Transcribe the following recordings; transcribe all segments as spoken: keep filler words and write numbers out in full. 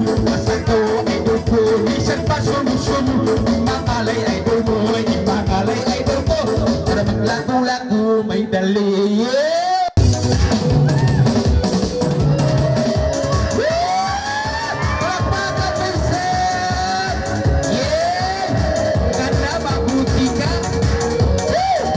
Pasal kaw idol ku, minsan pa sunu-sunu. Di' mangalay idol mu, di' mangalay idol ku. Para maglagu-lagu, may dali. Yeah! Woo! Palakpakan, minsan! Yeah! Ganda, mabuti ka. Woo!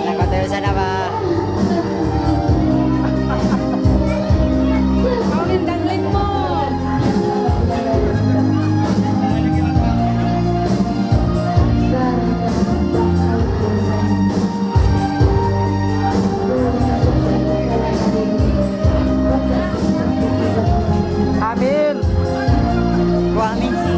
Nakatayo sa na ba? Kawin dangling mo! Amin. Wa amin si.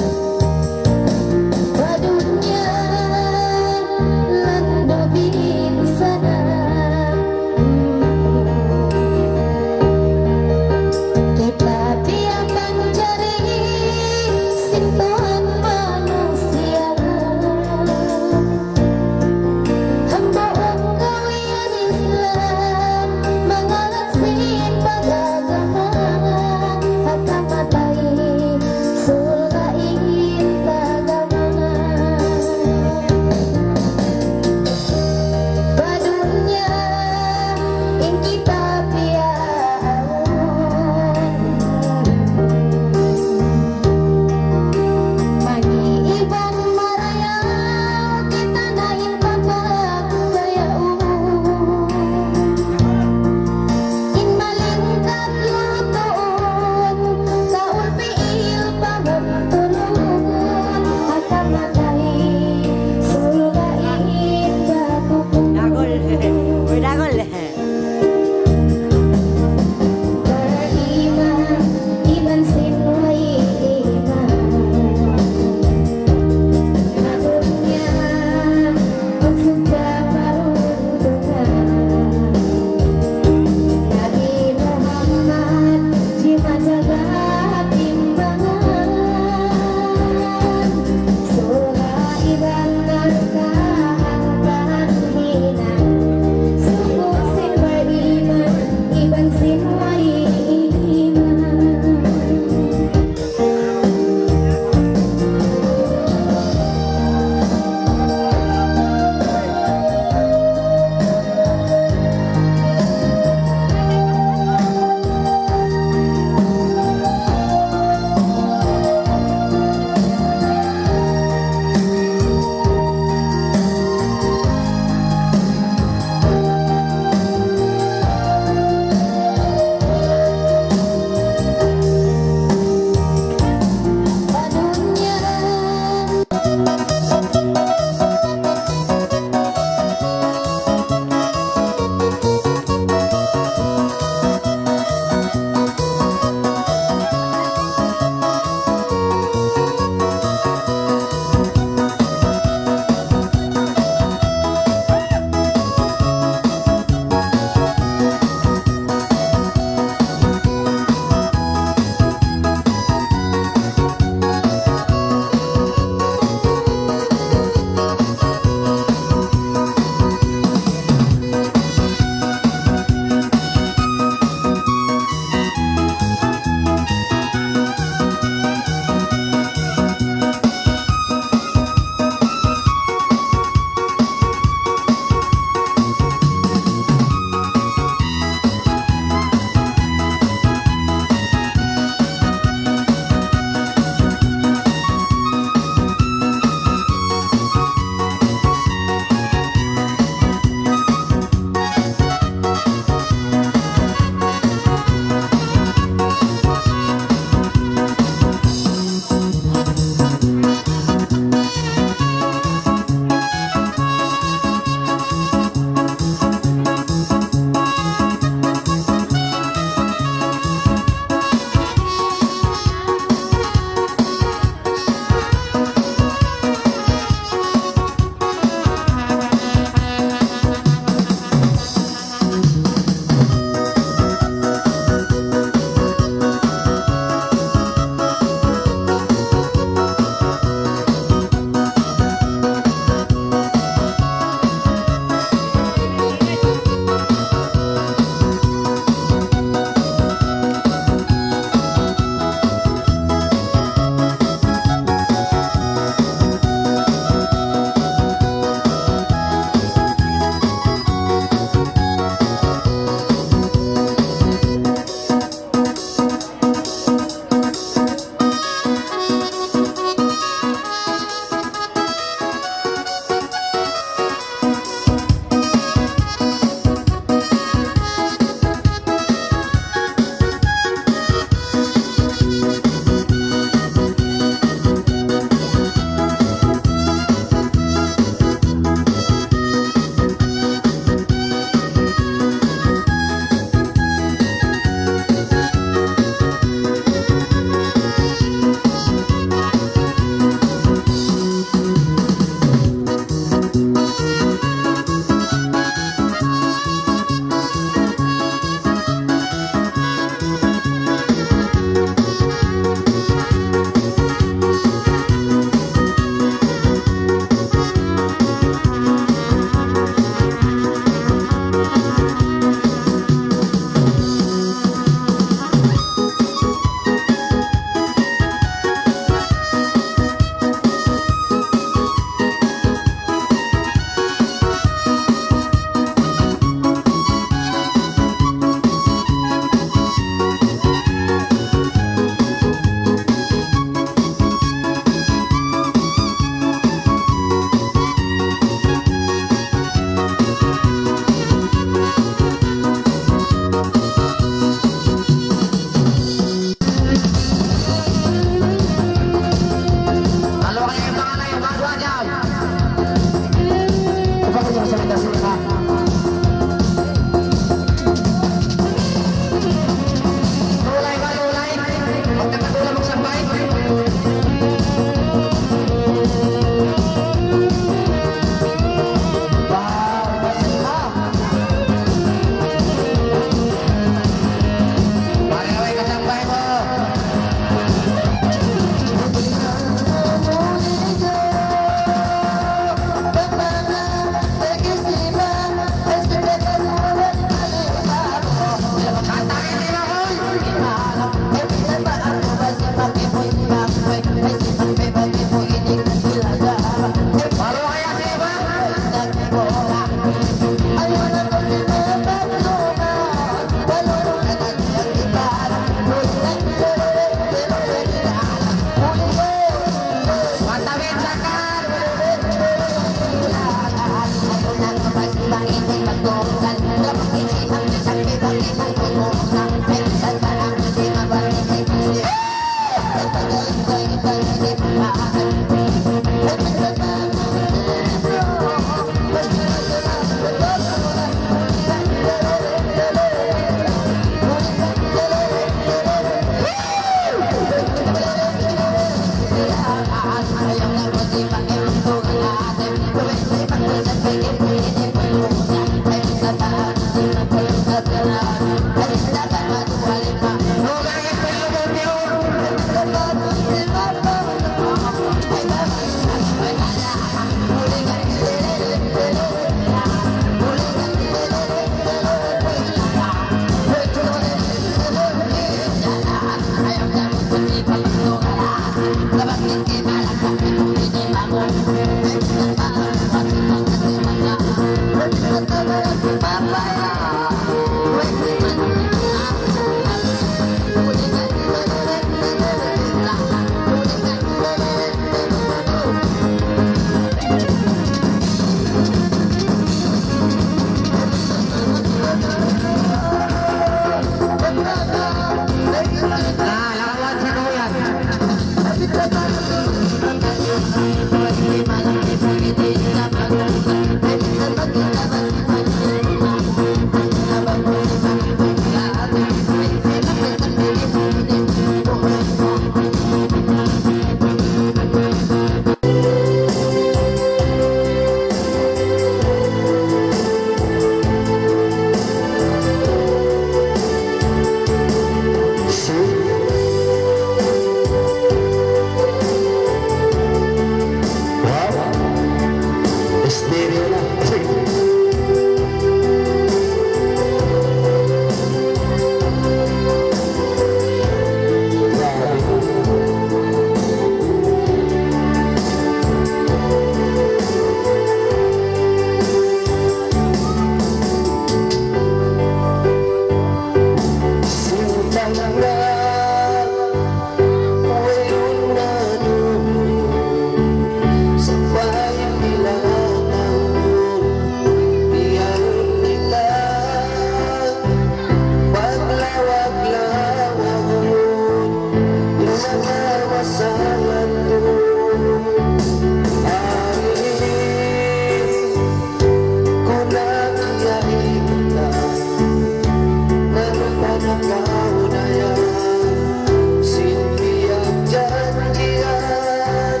Sin piyagjanjian,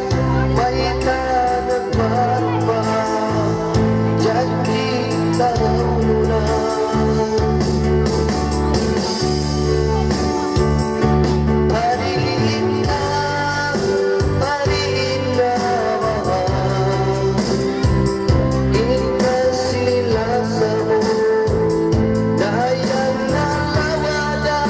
mayta' nagmagpa, janji' ta' unu na. Pariin na, pariin na, mahal. In kasilasahan mu, dayn ha lawada,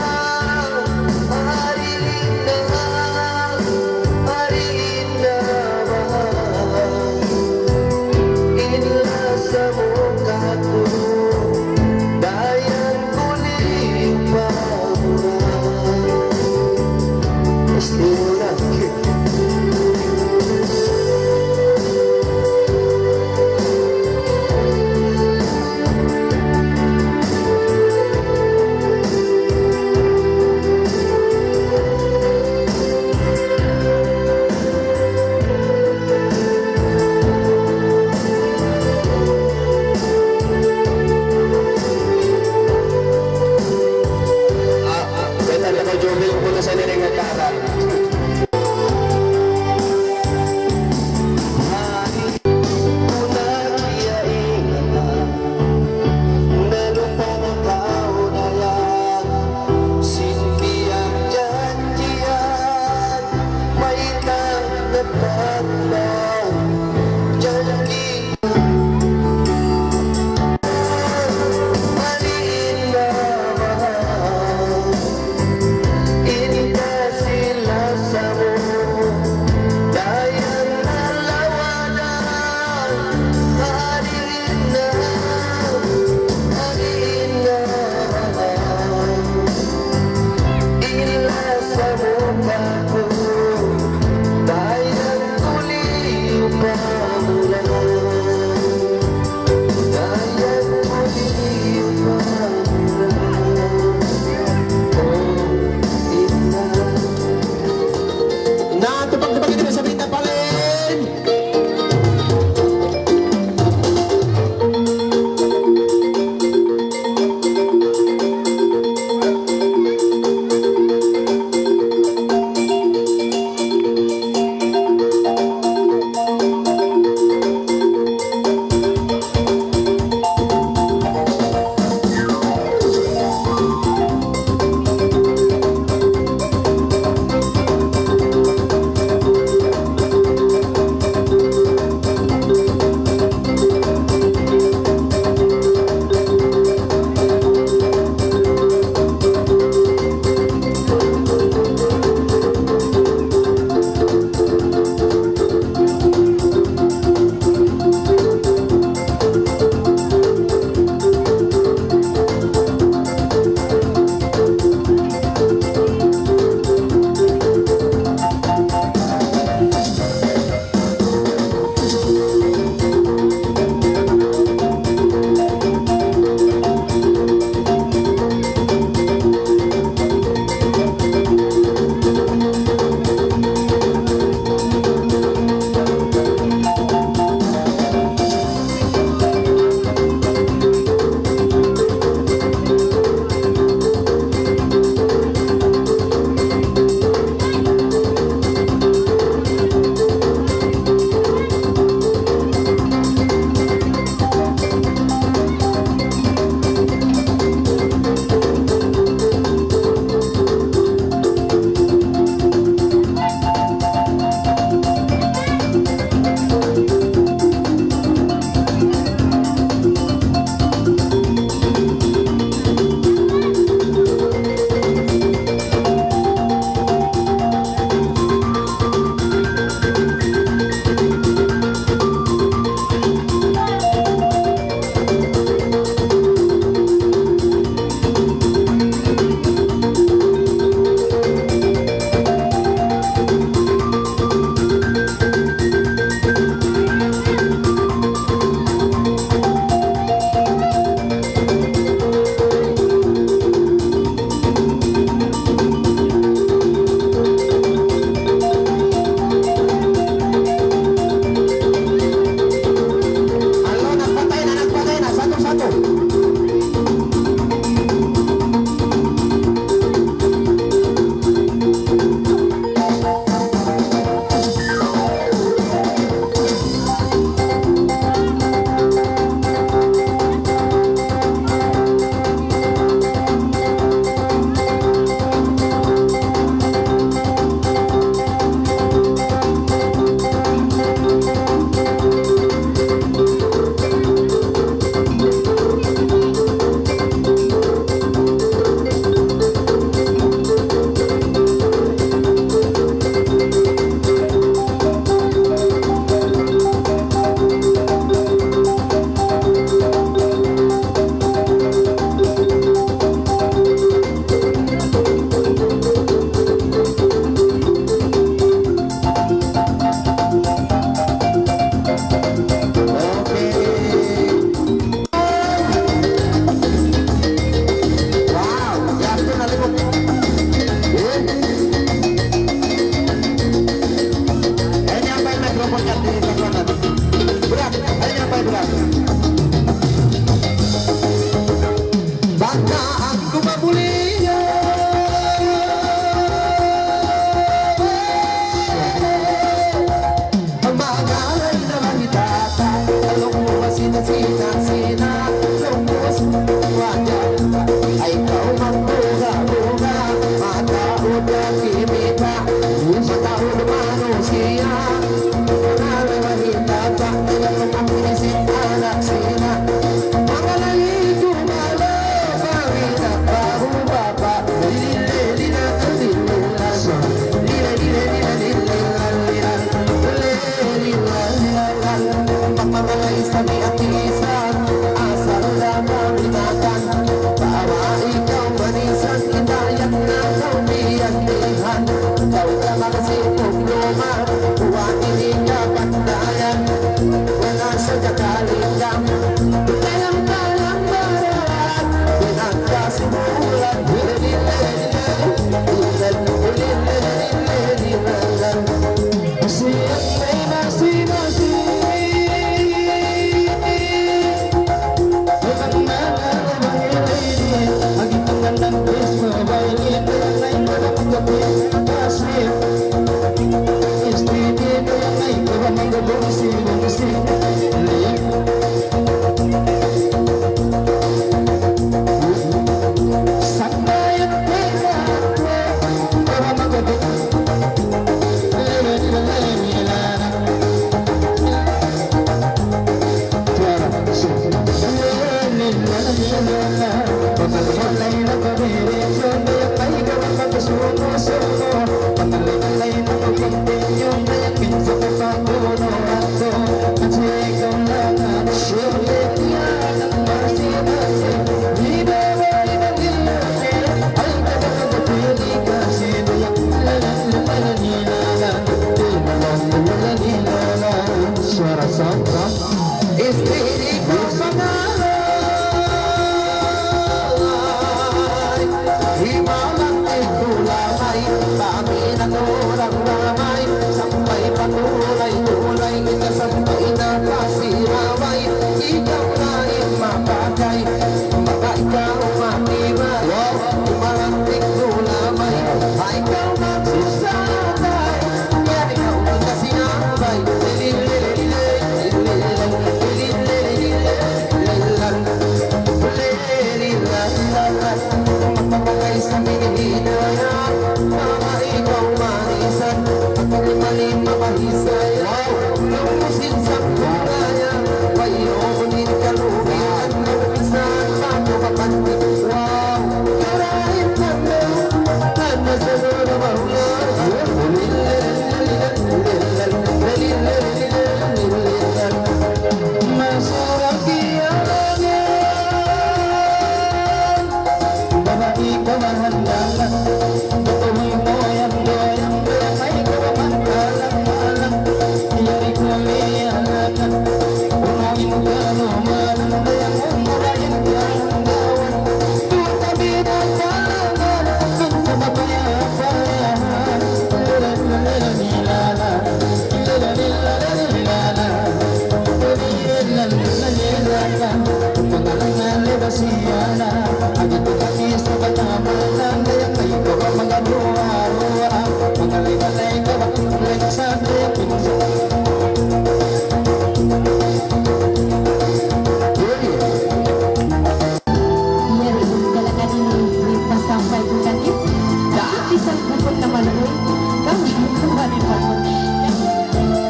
Sanggup na maluoy. Kami, kami, kami.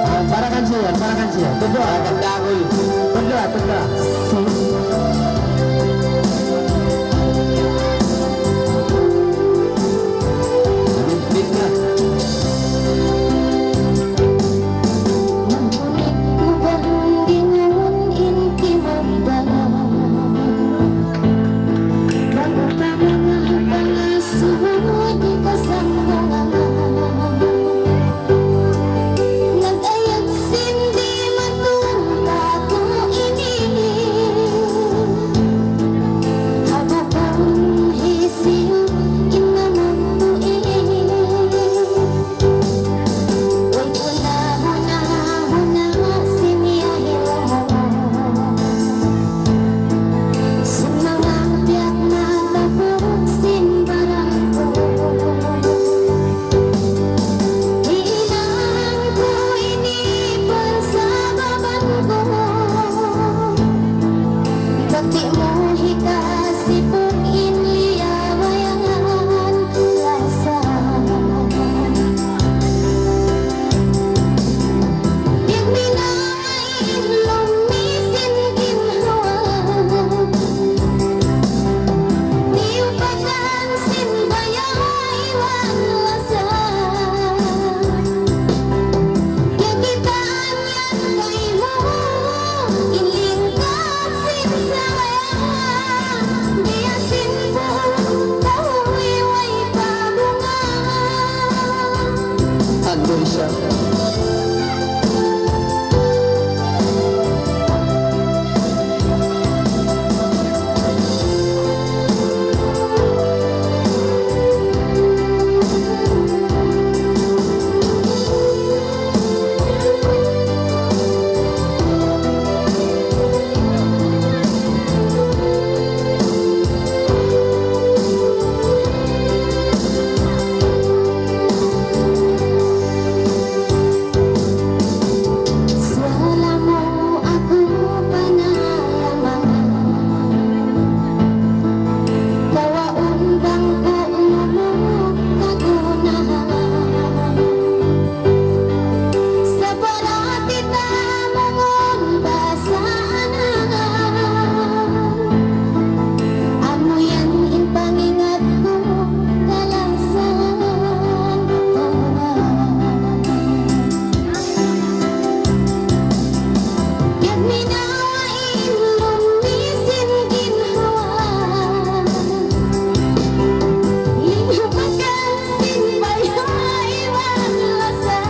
Ah, para kansiyu yan, para kansiyu yan. Tudlu, ah, ganda ako eh. Tudlu, ah, tudlu, ah. Big na. Mamunit mu bang dingon in timagdang? Bang pa manga pangasubu di kasangkangan. Nag-ayat sin di' matunta ku ini. Abu kung hisiyu in naman tuwi. Way ku na huna-huna sin iyahil mu. Sin manga biya' matapuk sin barangku. Hinang ku ini parsababan ku. Bati' mu hikasipug in liyawayangan lasa. Biya' minawa in lumi sin ginhawa. Tiyupakan sin baya' iban lasa. Kakitaan yan kaymu, in lingkat sin saya. Biya' sin puun kahuy way pa bunga. Andoy siya. Salamu aku panalaman. Kawaun bang ku lumuk kagunahan. Sabarati ta mungun basaanan. Amu yan in pangingat ku kalasahan Tuhan. Biya' minawa in lumi sin ginhawa. Liyupakan sin baya' iban lasa.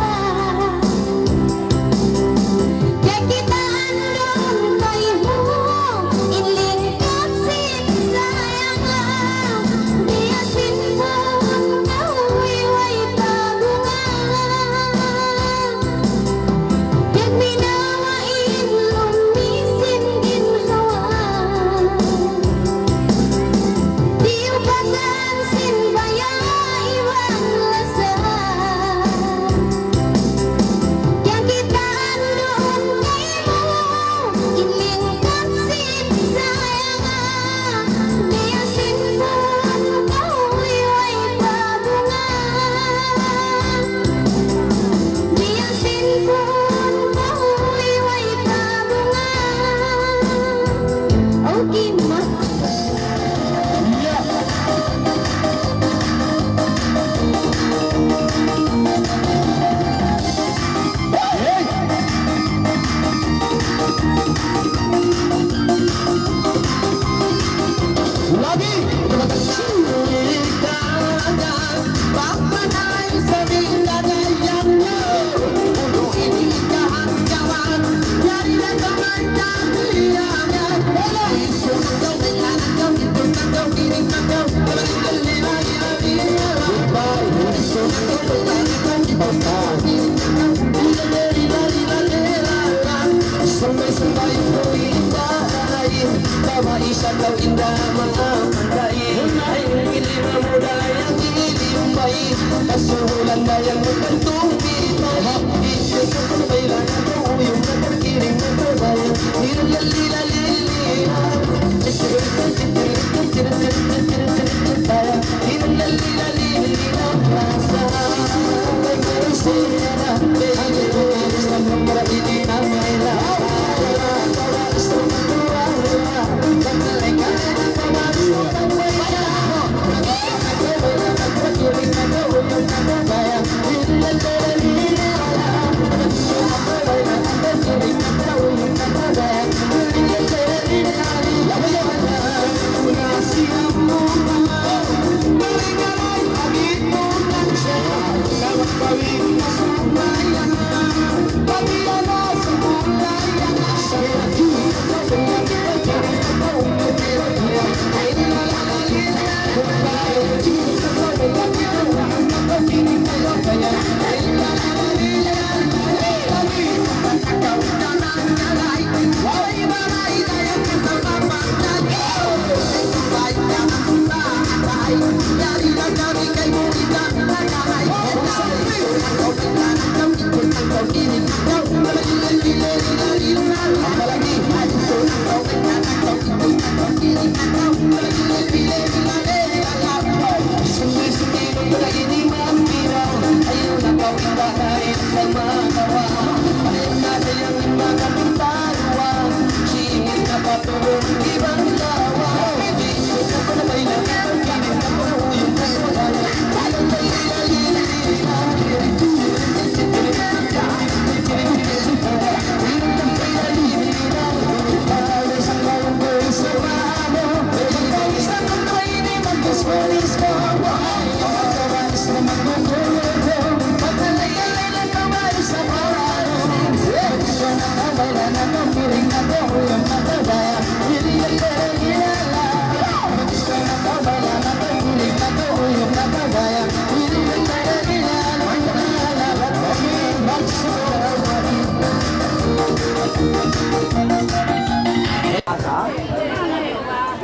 Kakitaan duun kaymu in lingkat sin sayang. Biya' sin puun kahuy way pa bunga. Biya' minawa in lumi sin ginhawa. Tiyupakan sin baya' iban lasa. Kakitaan duun kaymu in lingkat sin sayang. Biya' sin puun kahuy way pa bunga. Biya' sin puun kahuy way pa bunga. Okay, Max.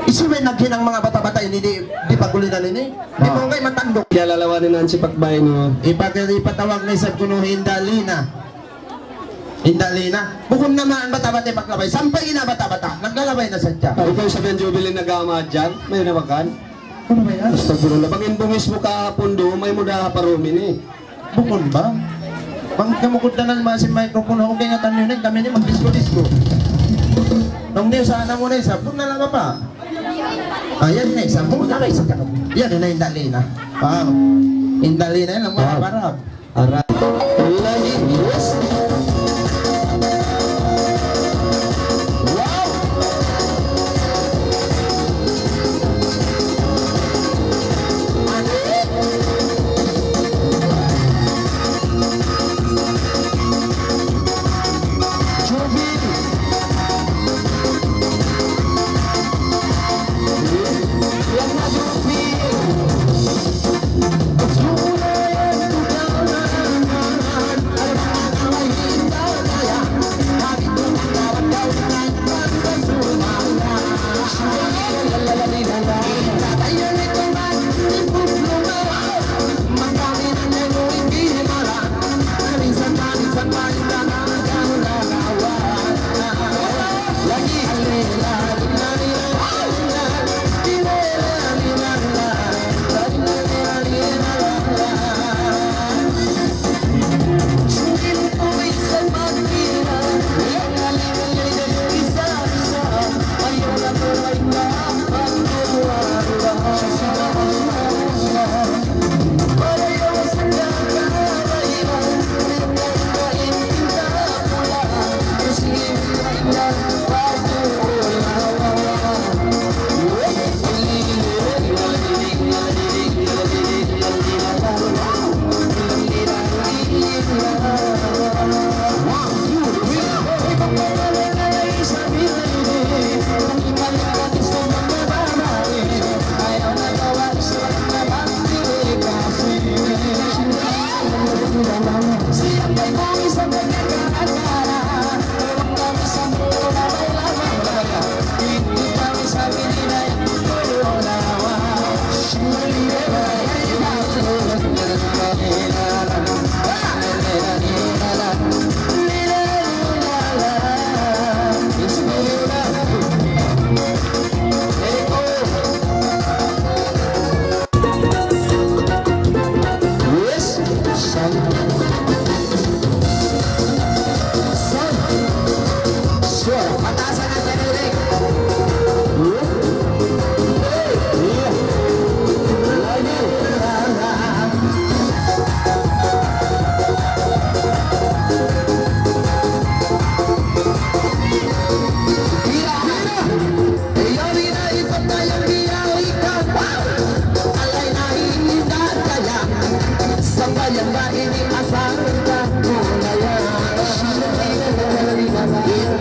Hisiyu in naghinang manga bata'-bata' ini di', di' pagulinan ini? Di' Ah. Mu kay matanduk. Kiyalalawanan na in sipak bay niyu. Ipa-, ipatawag na isab kunu' hi Inda' Lina. Inda' Lina. Bukun na man bata'-bata' in paglabay. Sampay na bata'-bata'. Naglalabay na sadja. Ikaw sa Jubilee nag-aama dyan? May nabakan? Ano ba yan? Astagfirullah. Bang in bungis mu kahapun duun, maymu da ha parumi ini. Bukun ba? Bang kamu kudanan masi microphone, okay nga tayo na kami ini mag-disco-disco. Nung niyo sana mo na isa, pun na lang pa. Ayan na isa, pun na lang isa. Yan na Inda' Lina. Wow. Inda' Lina, yan ang mga Wow. Arab. Arab. Lagi, yes. Wow. Yes. Son. Son. Sure. Pataas ang ating ulit. Yeah. Lagi.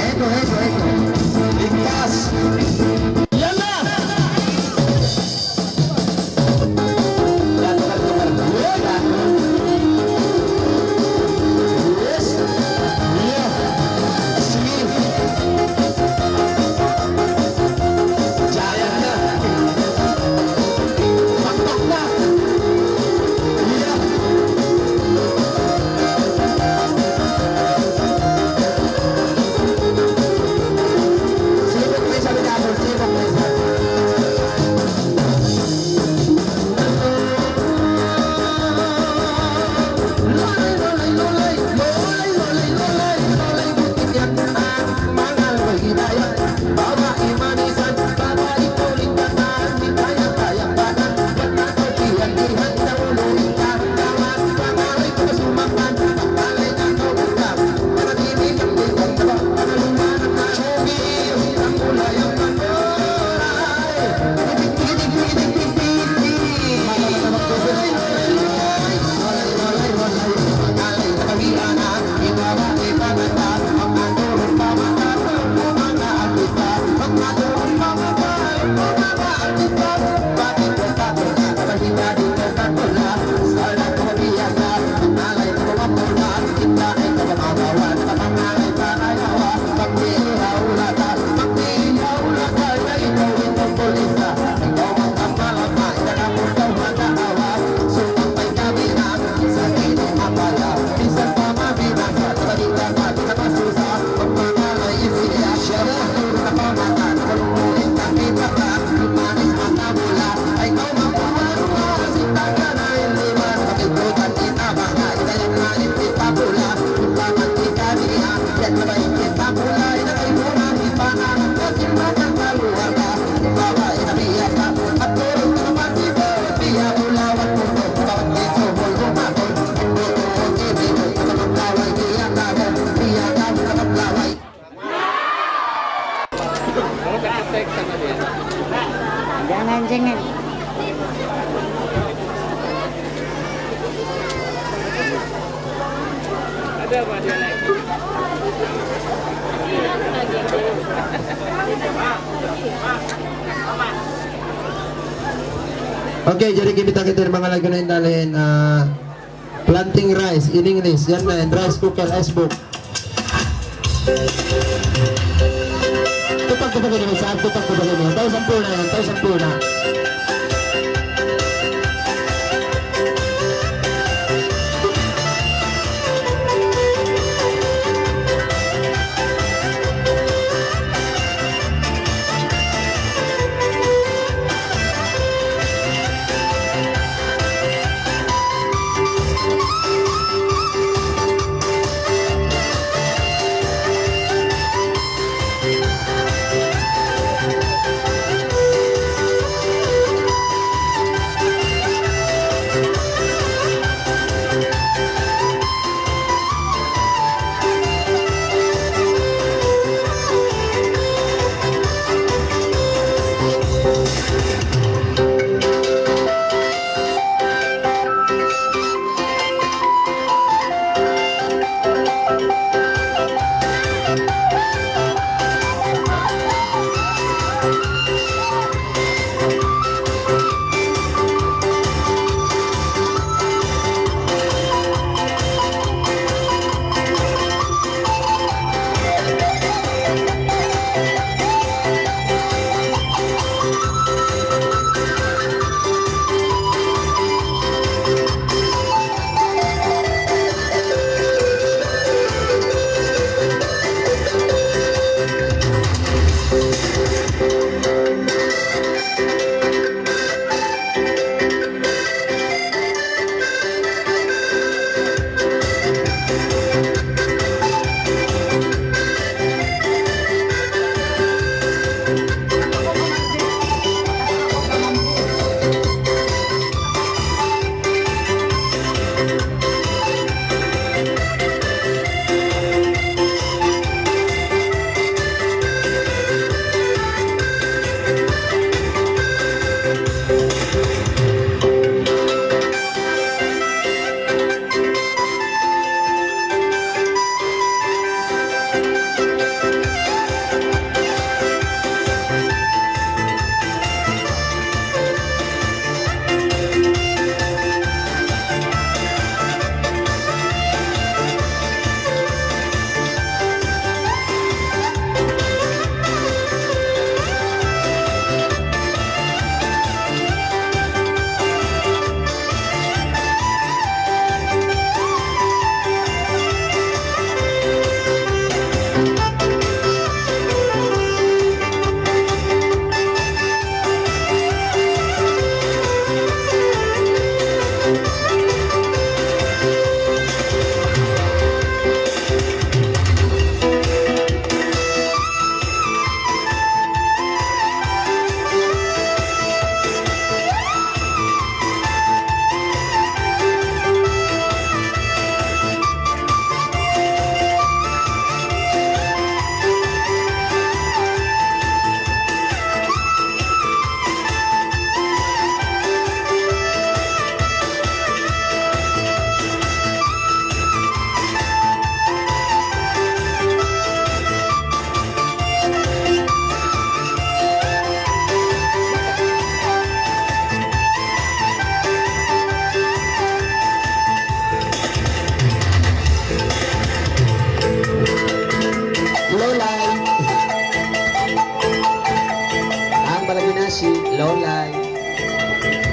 Ito, ito, ito. Ligtas. Yan na! Yan, yan, yan. Yes. Yeah. Sige. Giant na. Pakpak na. Yeah. Sibuk na isab, sibuk na isab. Jangan, jangan. Okay, jadi kita, kita manga lagi na in dali, ah, planting rice in English. Yan na, in rice cooker, ice box. Tupag, tupag ini, minsan, tupag, tupag ini. Tau sampurna' yan, tau sampurna'.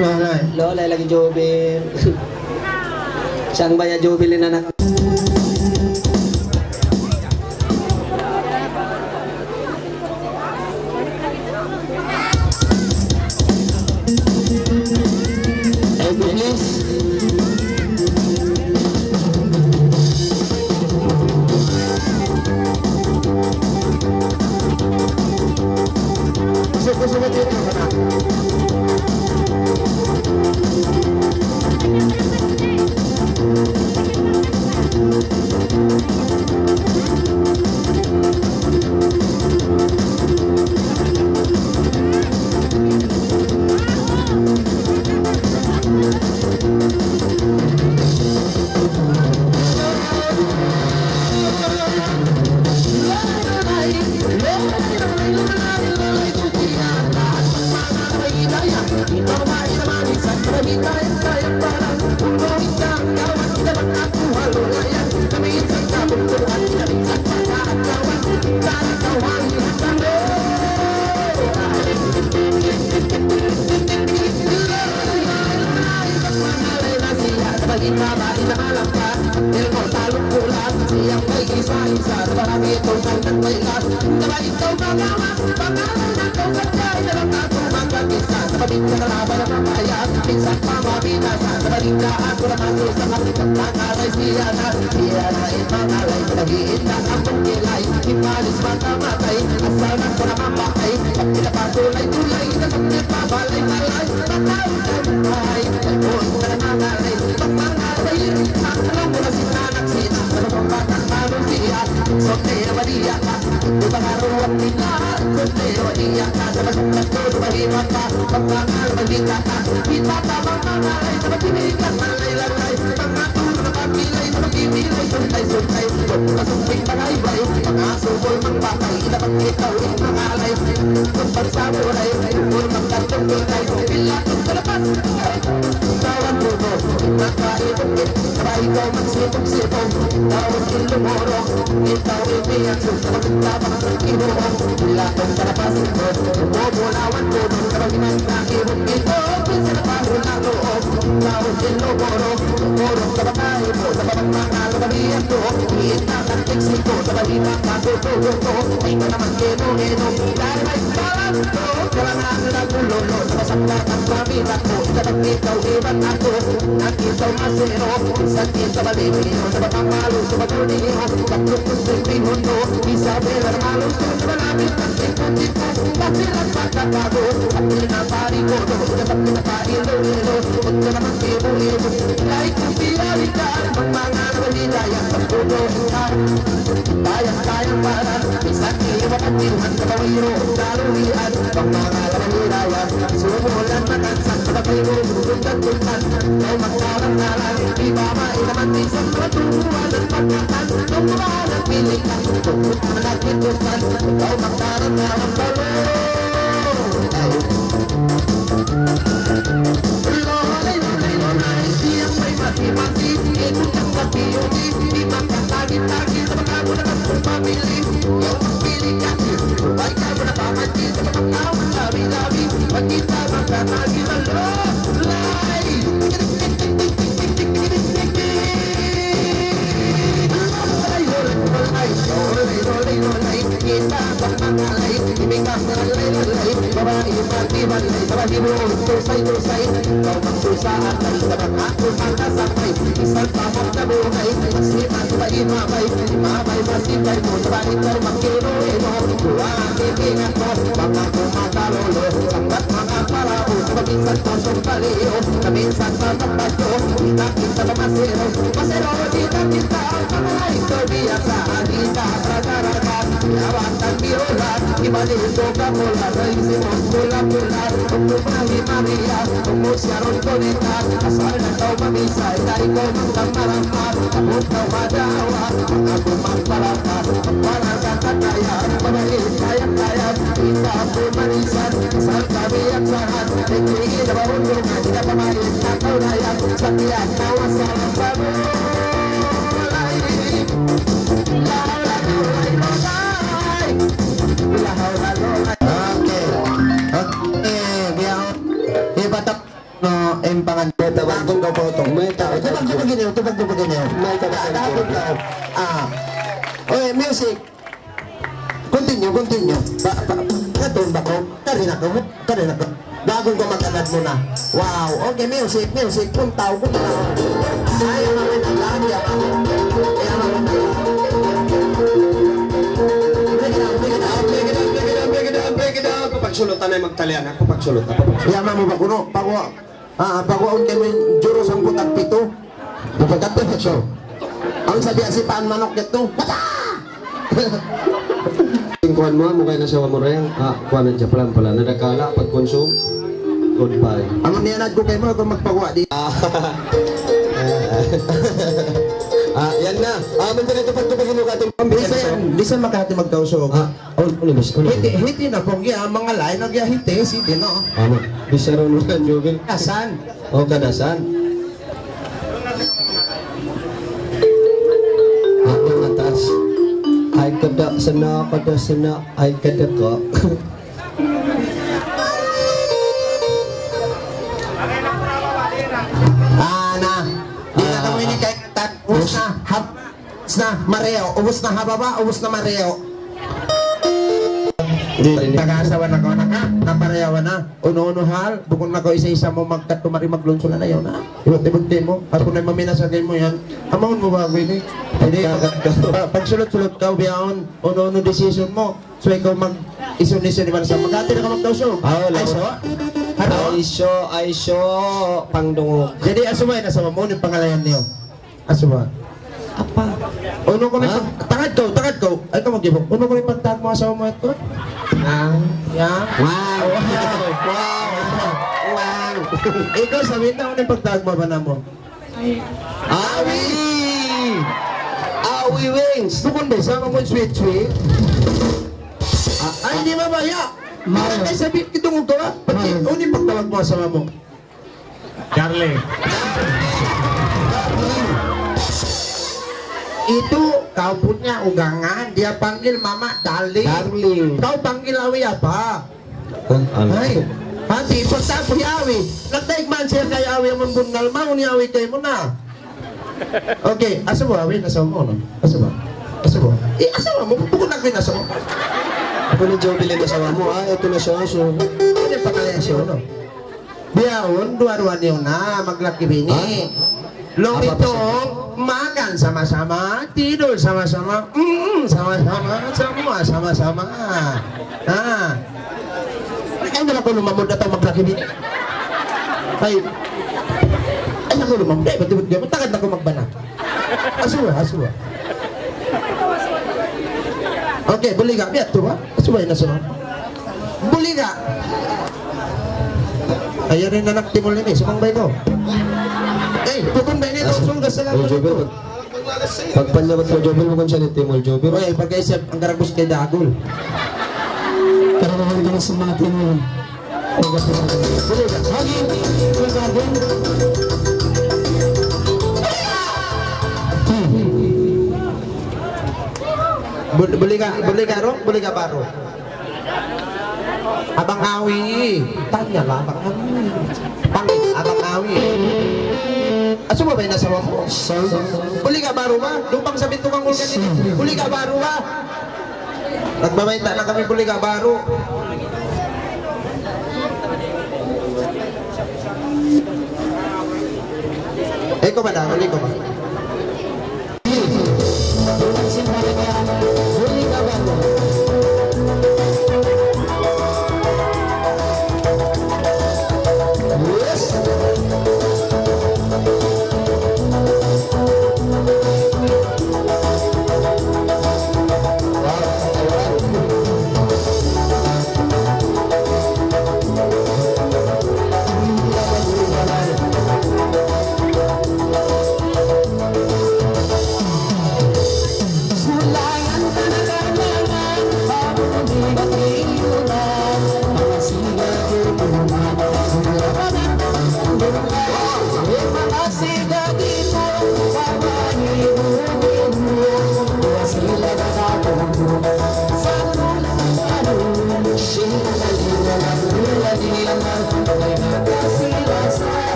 Lolay. Lolay lagi' jubil. Siyang baya' jubil in anak. Okay. Okay, biya' yan. Ibatak. No, in pangan-, May tabang. Dagun ka po itong. May tabang. Tubag, tubag ini, tubag, tubag ini. May tabang. Da-, dagun ka. Ah. Oy, music. Continue, continue. Ba, ba, katun ba ko? Kari na ko, kari na ko. Dagun ka, magkanat muna. Wow. Okay, music, music. Puntaw, puntaw. Ay, ang mga naglabi, ang mga, ay, ang mga naglabi. Break it down, break it down, break it down, break it down, break it down, break it down. Pagsulut, anay magtalian, ha? Pagsulut, ha? Pagsulut. Yaman mu ba kuno? Pagwa-, Ah, pagwaun kaymu in jurus hangpu' tagpitu. Pagkat na siya. Ang sabi, asipan manok ito. Bata! In kuwan mu, amu kay in asawa mu, Reng. Ah, kuwan na siya, palan-palan. Nadakala', pagkonsum. Goodbye. Amu niya nagkukay mu, kung magpagwa di. Ah. Ah, yan na. Ah, manjari ito pagtubig mo ka ating pambisan. Bisan, bisan makahati magkausog. Ah. Unu, unu, bis-, unu, hiti, unu? Hiti na pong ya, manga lain na ya hiti, sige, no? Amu. Bisa rin mo yan, Jovel. Kadasan. O, kadasan. Amu, atas. Ay, kada sana, kada sana, ay, kada ka. Ah, na. Di na kami ini kay tat-, ubus na. Hap-, Ubus na, marayaw. Ubus na ha baba', ubus na marayaw. Di, pag-asawa na kaw, anak, ha? Naparayaw na. Unu-unu hal, bukun na kaw isa-isa mu magkatumari maglunsul na yaw na. Iwat-iwat mu. Aku na maminasa kaymu yan. Amaun mu ba aku ini? Jadi, pag-, pa-, pagsulut-sulut kaw biyaun, unu-unu decision mu. So, ikaw mag-isun-isun iban sa magkati na ka magkausog. Ah, wala. Ay, so? Ano? Ay, so, ay, so, pangdungog. Jadi, asuba in asawa mu, unu in pangalayan niyu? Asuba. Apa? Unu kunu in pag-, tangad kaw, tangad kaw. Ay, kamu gibok. Unu kunu in pagtawag mu asawa mu ito? Ah, ya. Wow. Wow. Wow. Ikaw, sabi na, unu in pagtawag mu ba na mu? Awi! Awi Wings! Bukun ba, sama mu sweet sweet? Ah, ay, di ba ba, ya? Mara. Ay, sabi, itong ito, ah. Pati, unu in pagtawag mu asawa mu? Darling. Itu, kau punya ugangan, dia panggil mama darling. Darling. Kau panggil awi apa? Hah? Anu? Ay, hati, pagtapu hi awi. Nagdaig man siya kay awi, amun bunnal, maun hi awi kaymu na. Okay, asuba, awi, asawa mu, no? Asuba. Asuba. Eh, asawa mu, bukun na in asawa mu. Aku ni Jovel in asawa mu, ah, ito na siya, so. Ini pa kaya siya, no? Bihaun, duwa-ruwa niyu na, maglaki-bini. Ha? Apa? Lumitong, makan sama-sama, tidur sama-sama, mm, sama-sama, semua sama-sama. Ha. Ay, na aku lumamud atawa maglaki-bini. Ay. Ay, na aku lumamud. Ay, ba't, ba't, ba't, tagad na aku magbana. Asuba, asuba. Okay, buliga, biya' tu ba? Asuba in asawa. Buliga. Ay, yan in anak Timol ini, sumangbay kaw. Ay, bukun ba ini, Asa? Sulga sa Oy, laman Jovel, ito. Pag-, pagpanyabat mu, Jovel, bukun siya in Timol, Jovel. Oy, pag-isip, ang garagos kay Dagul. Karunungan ka na sa mga Timol. Buliga. Lagi, buliga, Dagul. Bul-, buliga, buliga, ro? Buliga, baro. Abang Awi. Tanya lah, Abang Awi. Pang-, Abang Awi. Asuba ba in asawa mu? Buliga baru ba? Lupang sa pintu kang ulkan ini. Buliga baru ba? Nagbabayta na kami buliga baru. Ikaw ba na? Ikaw ba?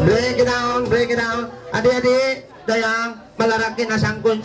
Break it down, break it down, break it down. Adik-adik, dayang, malarakin na sangkun.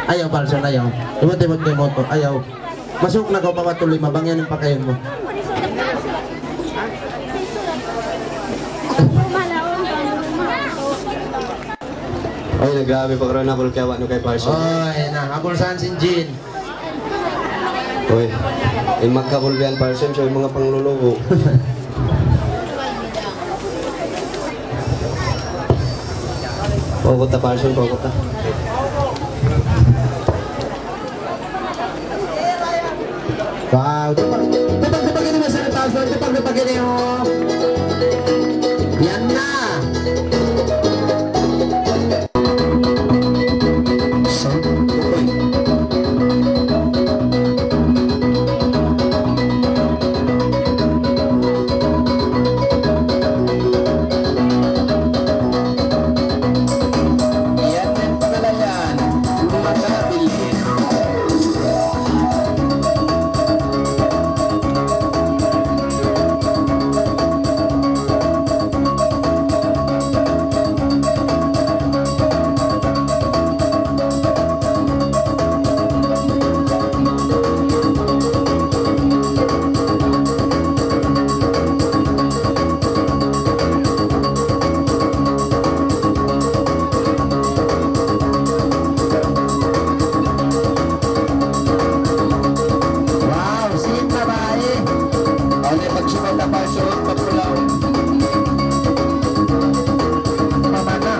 Ayaw, Parson, ayaw. Imut-imut kaw motor, ayaw. Masuk na kaw pa Batu Lima, bang yan in pakayun mu. Ay, na, grabe, pagkaroon na ako kiyawa no kay Parson. Oy, na, habul saan sin Jin? Uy, in magkabulbihan, Parson, sa mga panglulugo. Paugot ta, Parson, paugot ta. Wow, tipag, tipag, tipag ini, Mister Parson, tipag, tipag ini, oh. Yan na. Wow, sin babai. Uli, pagsukat na pa, suot pa pulaw. Pamana.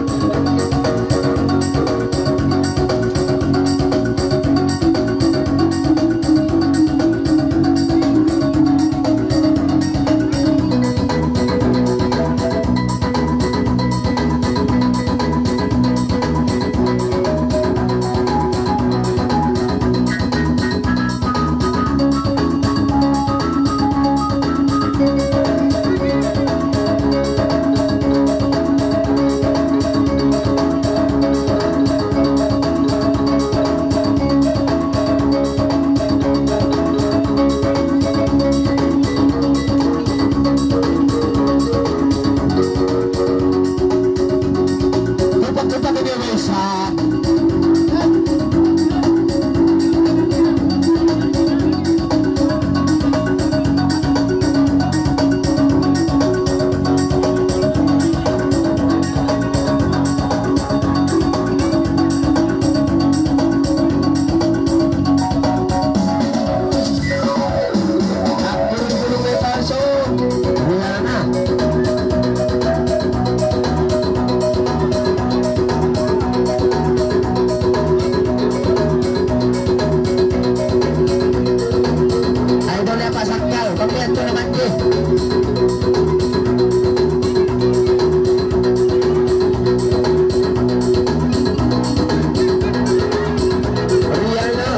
Tupak-tupak ini, guys, ha? Idol niya pa Sakdal, kompleto naman di. Real na.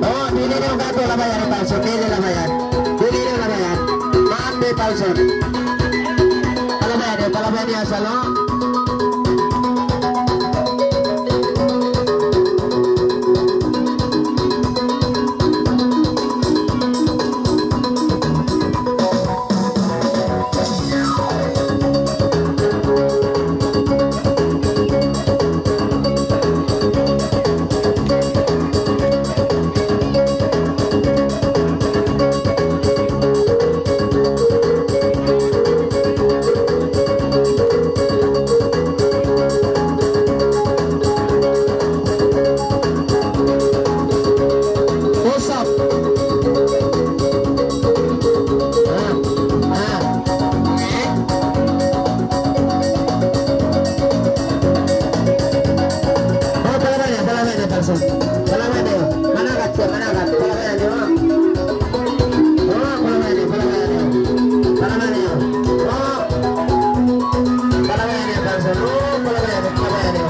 Oh, dili niyu katu' labayan in palsu, dili labayan. Dili niyu labayan. Maambi palsu. Palabayan niyu, palabayan niyu asal, oh. Usap. Ah, ah. Oh, palabayan niyu, palabayan niyu, palsu. Palabayan niyu. Managat siya, managat. Palabayan niyu, ha? Oh, palabayan niyu, palabayan niyu. Palabayan niyu. Oh. Palabayan niyu, palsu. Oh, palabayan niyu, palabayan niyu.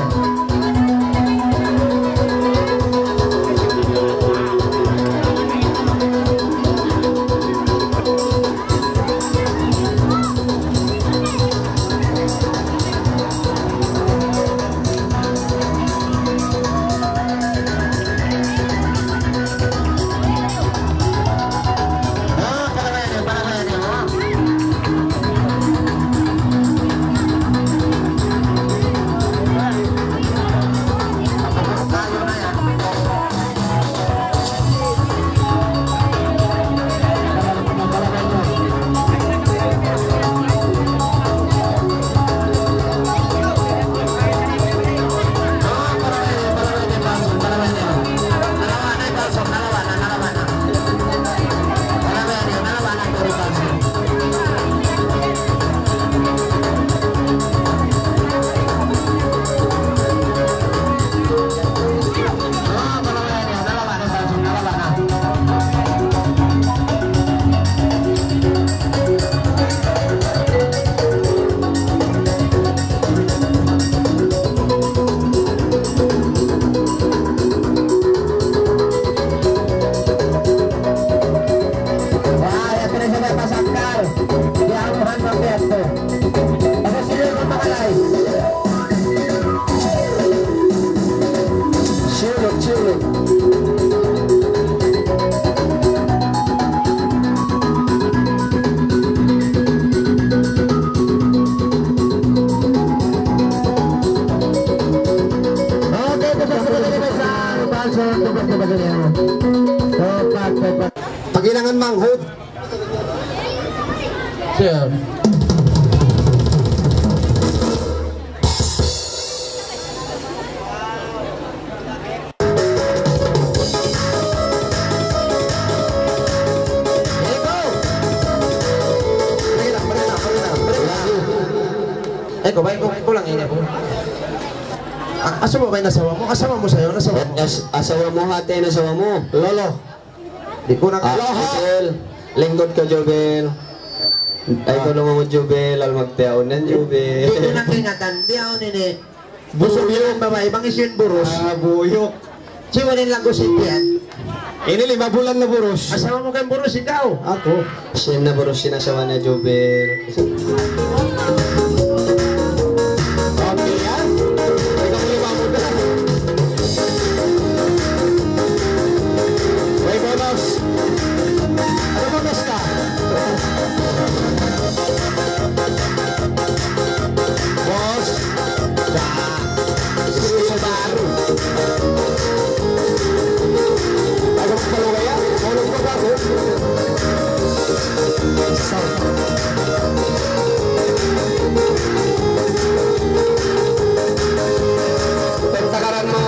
Okay, tupad, tupad, tupad, tupad. Pag-ilangan manghud. Sir. Ikaw, bay, ikaw, ikaw lang ini, ako. A-, asawa mu, bay, in asawa mu? Asawa mu, sayu, in asawa mu? As-, asawa mu, hati, in asawa mu. Lolo. Di' ku na Ah, Jubel. Lingkud kaw, Jubel. Ay, Ah. Tulungan mu, Jubel. Alam, magtiyaun yan, Jubel. Di' ku na kaingatan. Di' awn ini. Busug yan in babai. Bang hisiyu in burus. Ah, buyuk. Siyu in lagu sin tiyan. Ini lima bulan na burus. Asawa mu kan burus, ikaw? Aku. Siya na burus in asawa niya, Jubel. Okay, ha? Ikaw, lima bulan. May bonus. Ano bonus ka? Boss. Sa Subaru. Ay, kung pala kaya, tulog pa ba ako? Sa- Pagtakaran mo.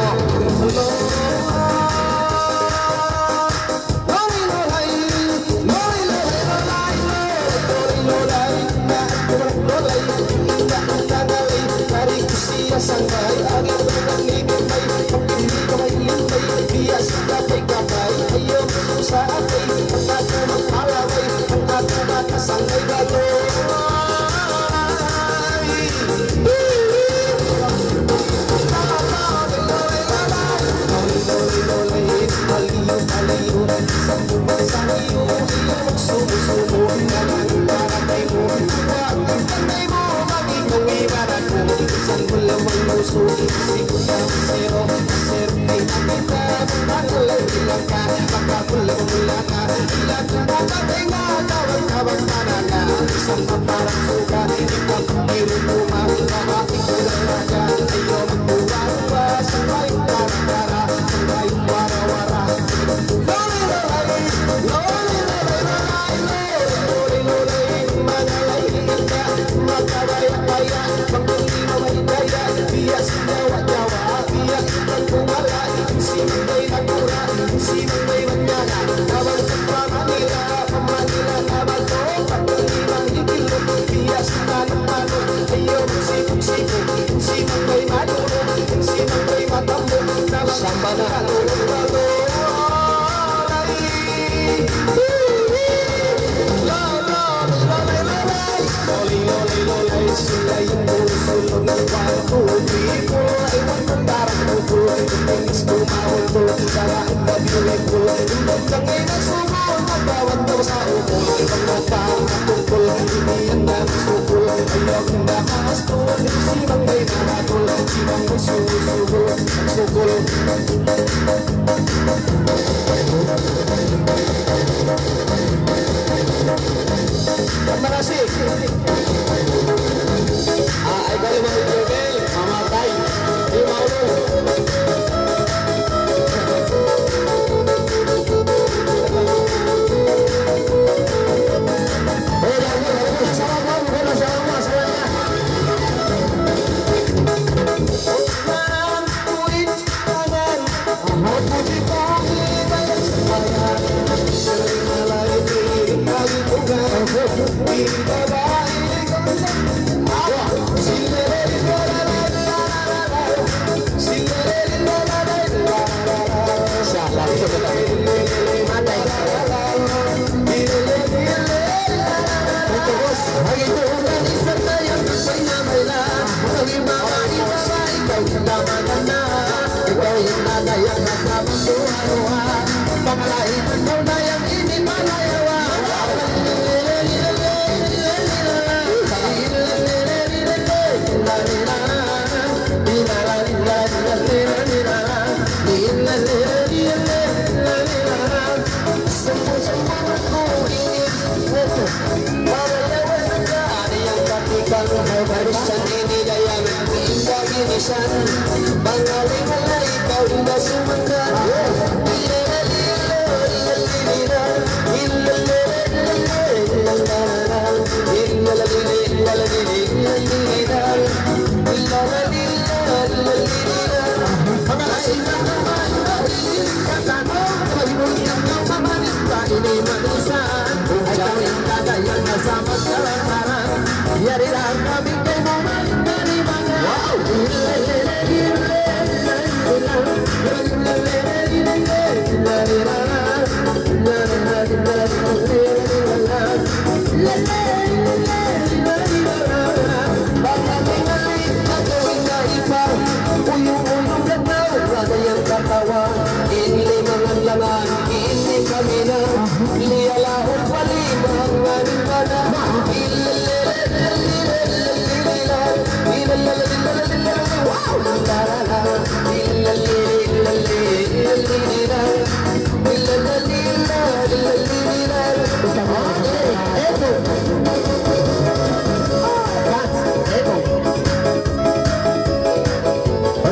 Terima kasih. Ah, ay, kalu mo, Jebel, mamatay. Di maulog.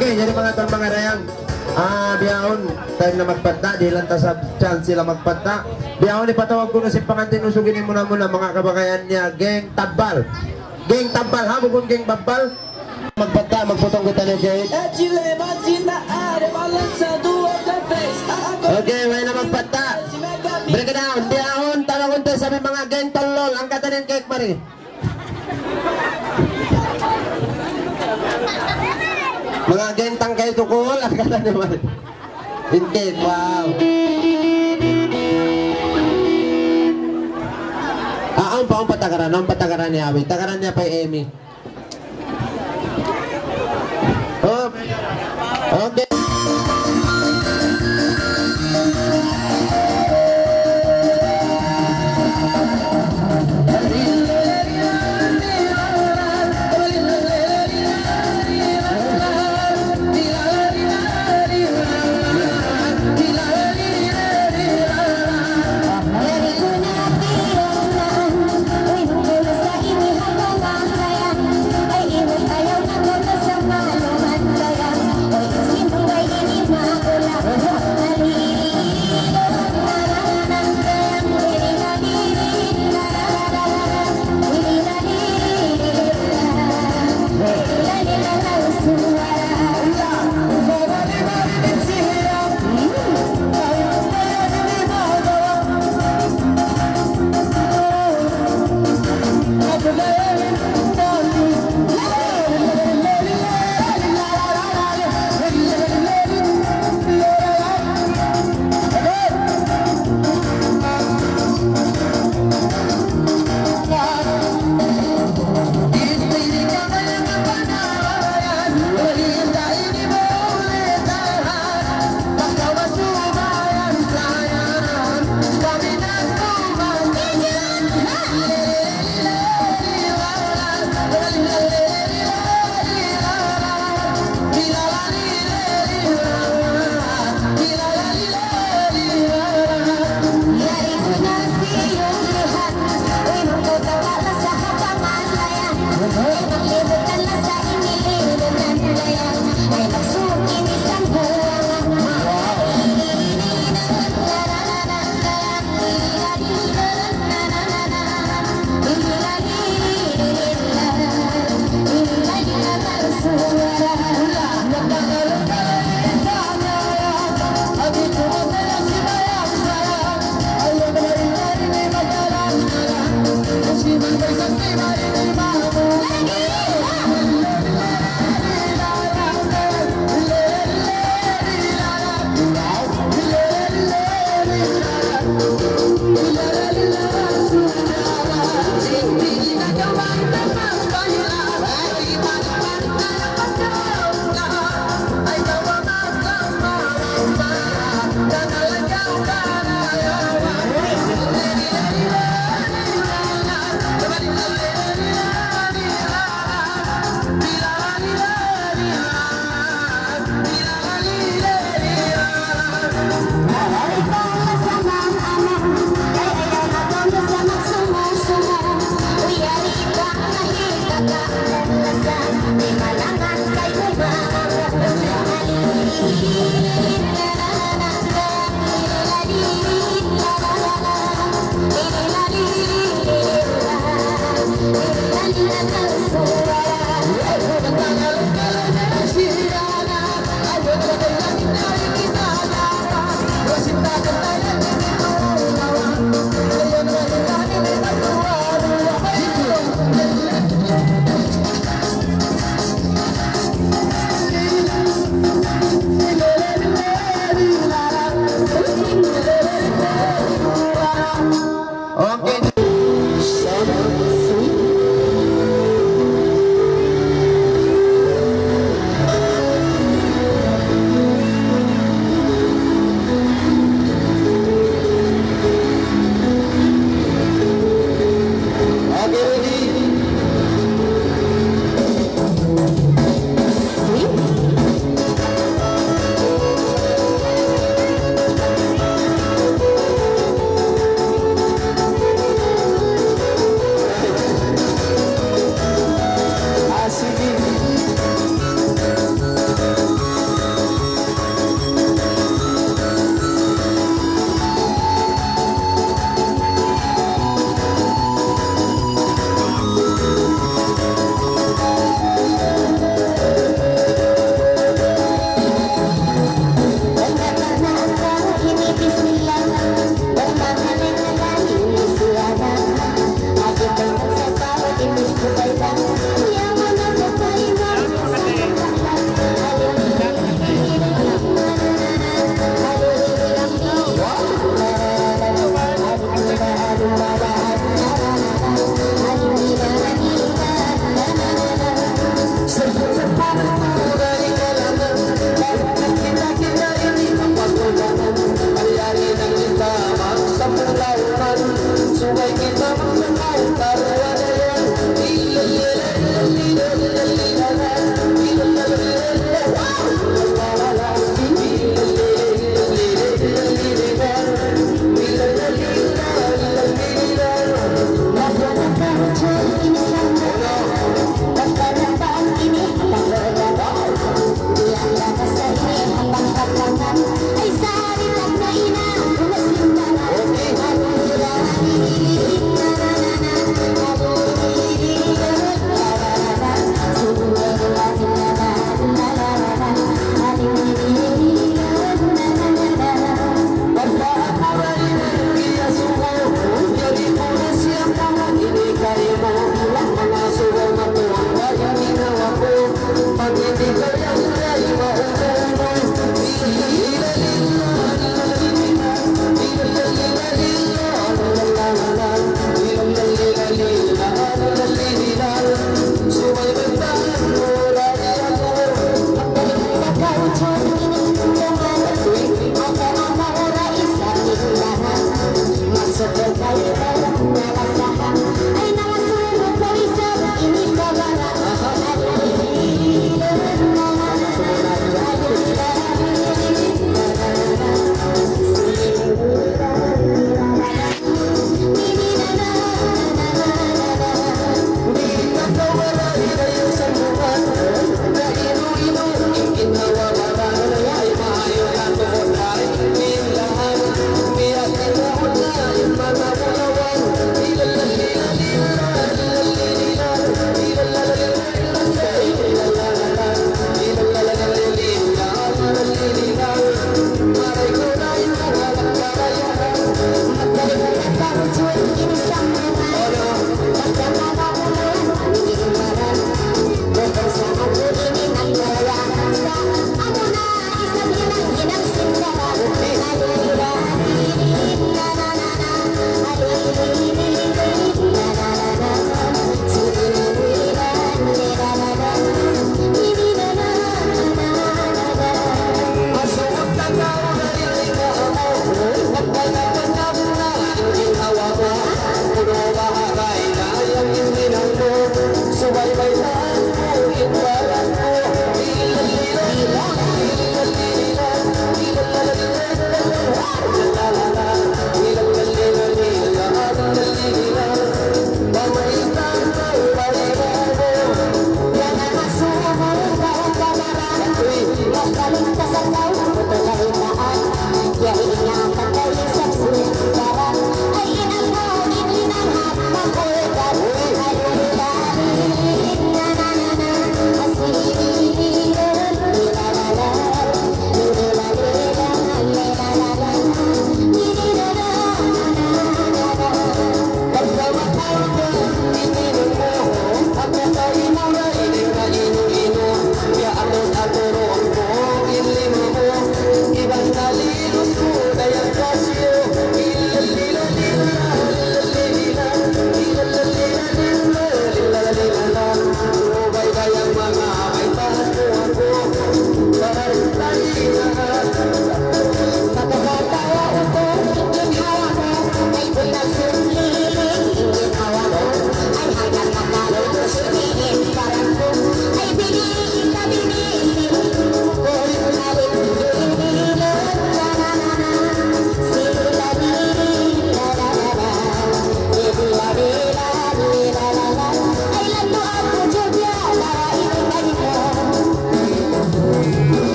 Okay, jadi manga tuwan, manga dayang, ah, bihaun, time na magpatta', dihilan ta isab chance sila magpatta'. Bihaun, ipatawag ku na sin pangantin usug ini muna-muna, manga kabagayan niya, Geng Tabbal. Geng Tabbal, ha, bukun Geng Babbal. Magpatta', magputong kita niya, Geng. Okay, way na magpatta'. Breakdown, bihaun, tawagun ta isab in manga Geng Tolol, angkatan in cake mari. Manga Geng Tangkay Tukul, angkatan in mari. In cake, wow. Ah, awn pa, awn pa tagaran, awn pa tagaran niya, awi. Tagaran niya pa Emmy. Oh. Okay. Okay. Okay, ready?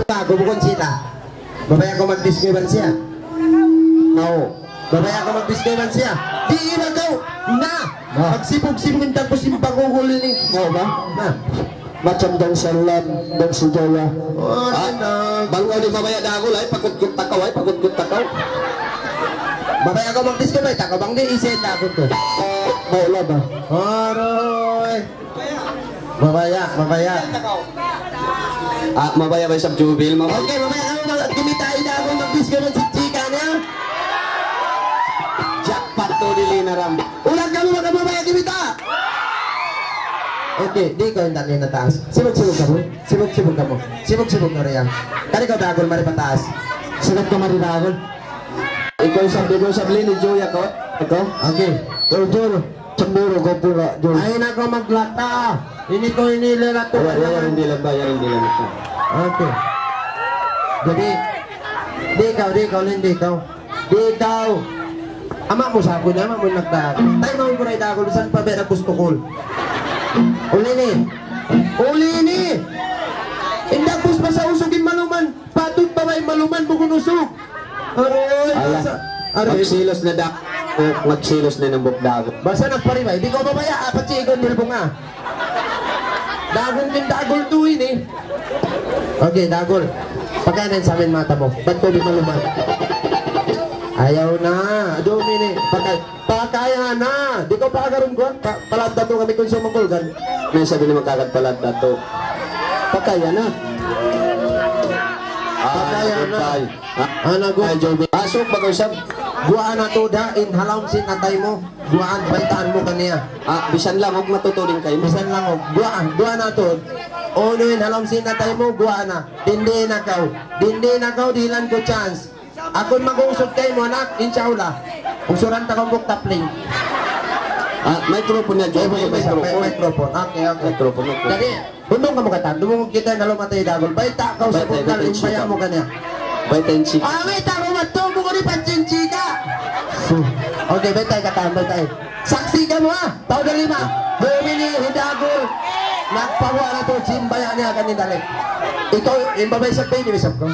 Aku bukun sila. Mabaya' kaw magdiskuy iban siya? Mau. Mabaya' kaw magdiskuy iban siya? Di' iban kaw. Na. Na. Pagsibug-sibug in tapus in pagugul ini. Mau ba? Na. Macam daw salam, daw sujaya. Oh, ah, sandal. Bang kaw di' mabaya' dagul, ay, pakutkut takaw, ay, pakutkut takaw. Mabaya' kaw magdiskuy, bay, takaw, bang di', isi in dagul ku. Mau la ba? Aroy. Mabaya', mabaya'. Ah, mabaya' ba isab jubil, mabaya'? Okay, mabaya' kamu mag-, kumita' ida aku mag-disco ng chichika niya. Jackpot to, dili na ram. Ulang kamu, baka mabaya' kumita'. Okay, di' kaw in dali na taas. Sibug-sibug kamu. Sibug-sibug kamu. Sibug-sibug na riyan. Kari kaw dagul, mari pataas. Sibat ka mari dagul. Ikaw isab, ikaw isab, Lin, i Joy ako. Ako? Okay. Joy, Joy. Cemburu ka pula, Joy. Ay, nako, maglata. Ini ko, ini lila to. Wala, wala, hindi lang ba? Yan, hindi lang ito. Okay. Jadi, di' kaw, di' kaw, Lin, di' kaw. Di' kaw. Ama' mu sa aku niya, ama' mu nagdagul. Tayo, maun ko na idagul, saan pa ba na gustukul? Uli ini. Uli ini. Indak bus pa sa usug in maluman. Patut pa ba in maluman bukun usug? Aroy, ala, basa. Aroy. Magsilos na da-, magsilos na in hambuuk dagul. Basa nagparibay. Di' kaw mabaya', apat siya ikaw nilbung, ah. Dagul kin dagul tu ini. Okay, dagul. Pakay na in samin mata mu. Bat tubig maluman. Ayaw na. Dumi ini. Pakay. Pakaya na. Di' kaw paagarun kuwan. Pa-, palad na tu kami kung sumangkul kan. May sabi na magkakad palad na tu. Pakaya na. Ah, pakaya na. Goodbye. Ha? Ana, go. Ay, Joby. Asuk ba kaw sab? Guwaan na tu da in ha lawm sin atay mu. Guwaan, baytaan mu kaniya. Ah, bisan langug matuturing kayu. Bisan langug. Guwaan, guwaan na tu. Unu in ha lawm sin atay mu, guwaan na. Dindi na kaw. Dindi na kaw, dihilan ku chance. Aku in mag-uusug kaymu, anak, insya Allah. Usuran ta kaw buk tapling. Ah, microphone na, Joby, microphone. Microphone. Okay, okay. Microphone, microphone. Jadi, hundung kamu katan, dumungug kita na lumatay dagul. Bayta' kaw sa bukal, in baya' mu kaniya. Bayta' in chika. Ah, bayta' mu matubu ko di panchinchika. Okay, bayta' katan, bayta'. Saksi' kamu, ha? Tau da lima. Bumili, hidagul. Nagpabuwa' na tu, jimbaya' niya kani dali. Ikaw, in babai sa pwede, bisap ko.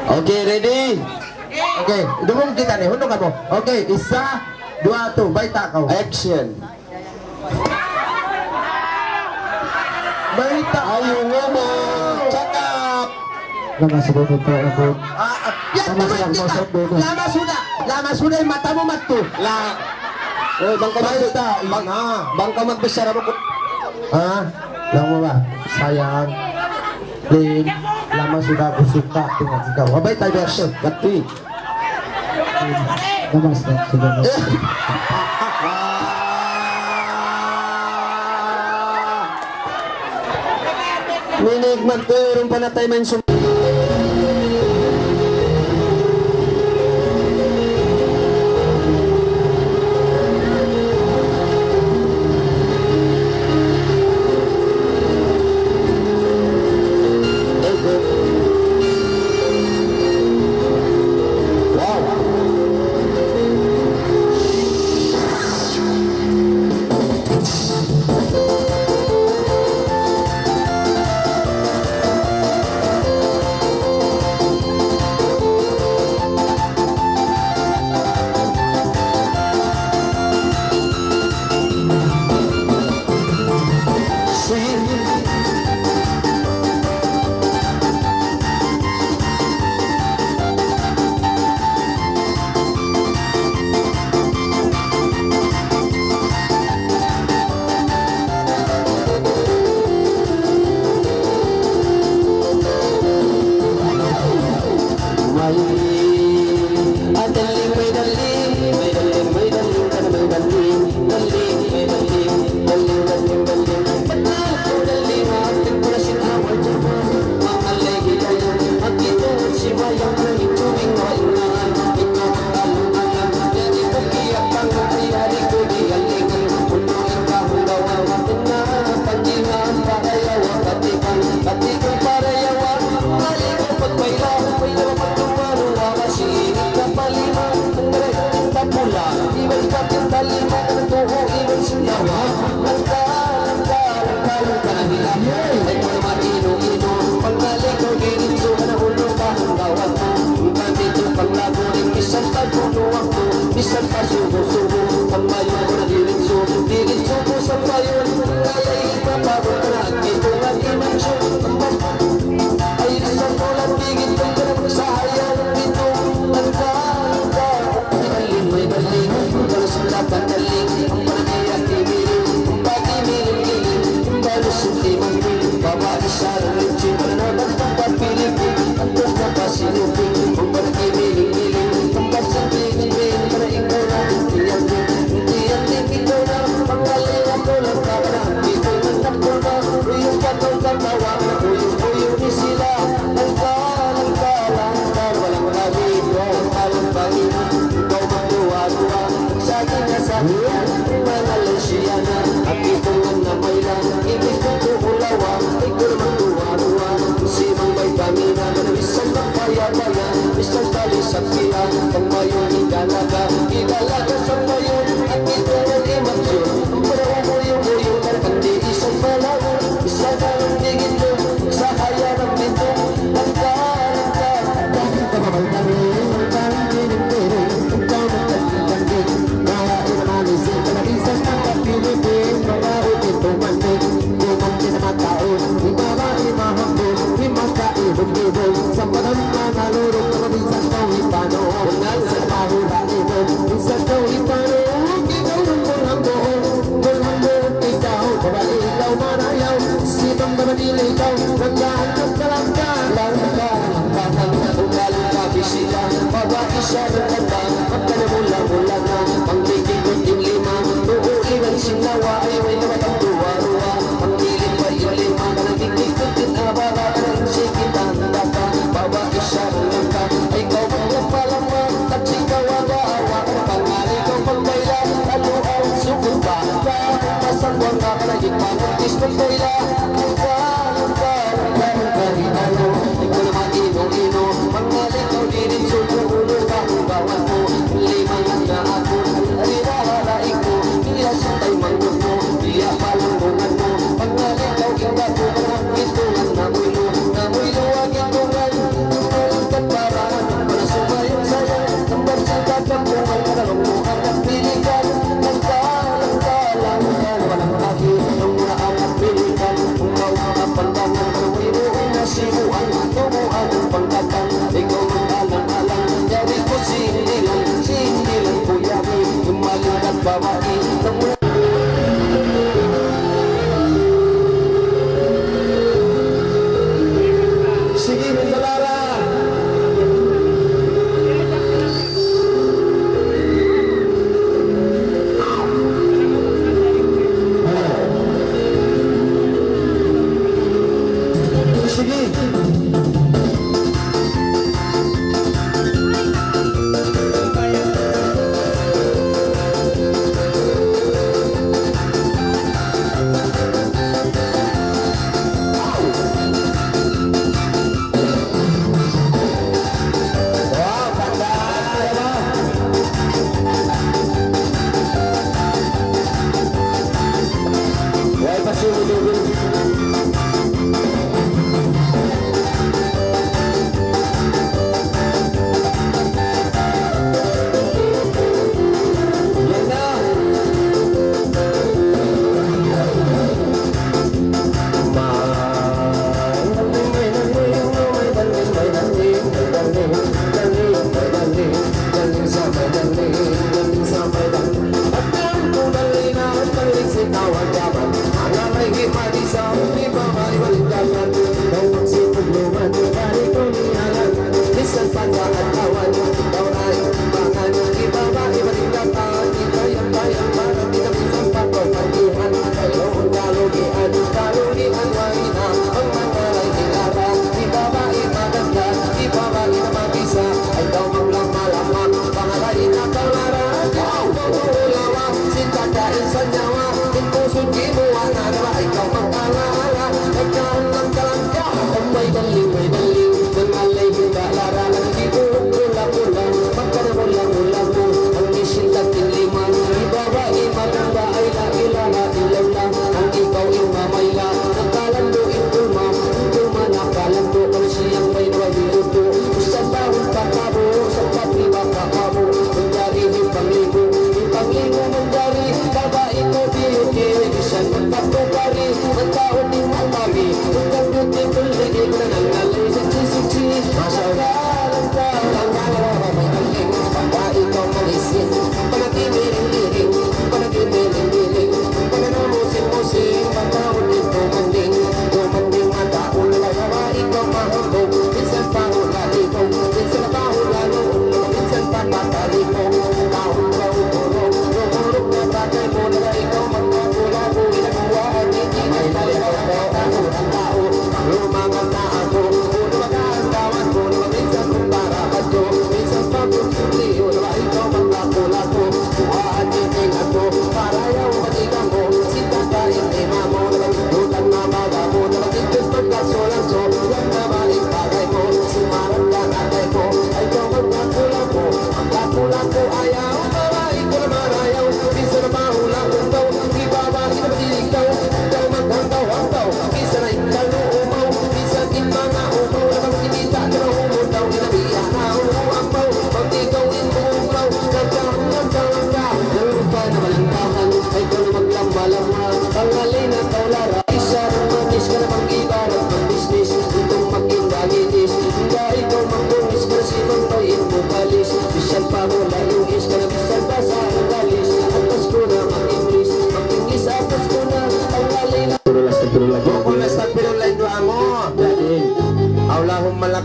Okay, ready? Okay, dumungug kita ini. Hundung kamu. Okay, isa, duwa, tu. Bayta' kaw. Action. Bayta'. Ayaw nga ma-, cakap. Lama sudah itu, Abu. Ah, ah. Ya, lama sudah, lama sudah. Lama sudah, mata mu matu. La. Oh, bang kaw mag-, bayta', bang, ina. Bang kaw magbichara, Abu. Ha? Lama ba? Sayang. Lin, lama sudah aku suka dengan kau. Abay, tayo version. Kati. Namas na, sudah na. Minig magturong panatay man sum- Misan pa subu-subu, tambayan ku na diritsu, diritsu ku sampayan, lalay pa pa na, dito na dimansyo, ay sa tulang digit ng sahaya ng pito, ang kain ka, may daling, may daling, ang kalas ng dapat daling, ang panagay at timiling, ang pag-imiling-iling, ang balos ng timangking, babae sa langit, si Mananabang Pagpapilipi, ang tuwa pa sinuping, ang panagay miling-iling, ang pagsang tiyakin, para ikaw na ang tiyakin, ang tiyakin ikaw na, pangalay ako lang para ang ikaw na takbo na, uyong kataw katawa, uyong uyong ni sila, langka, langka, langka, walang kami, walang kami, ikaw magduwa-duwa, sa akin na sa akin, mga Malaysiana, at ito nga na may lang, ibig ko ulawa, ikaw magduwa-duwa, si Mang Bay Pamina, bisan magpaya-paya, bisan tali sa kira, ang mayo idalaga, idalaga sa mayo, at ito nga imaksyon, para umuyo-uyo, at ang tiis ang malayo, sa dalam tingin mo, sa kaya ng pinto, langka, langka, langka, Sige, Mister Lara. Sige.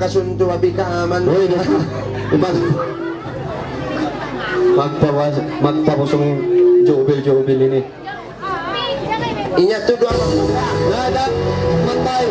Kasuntu abi ka aman. Uy, di-, di ba? Magpawas-, magpapusung jubil-jubil ini. Inya tu duwa. Nada, mantay.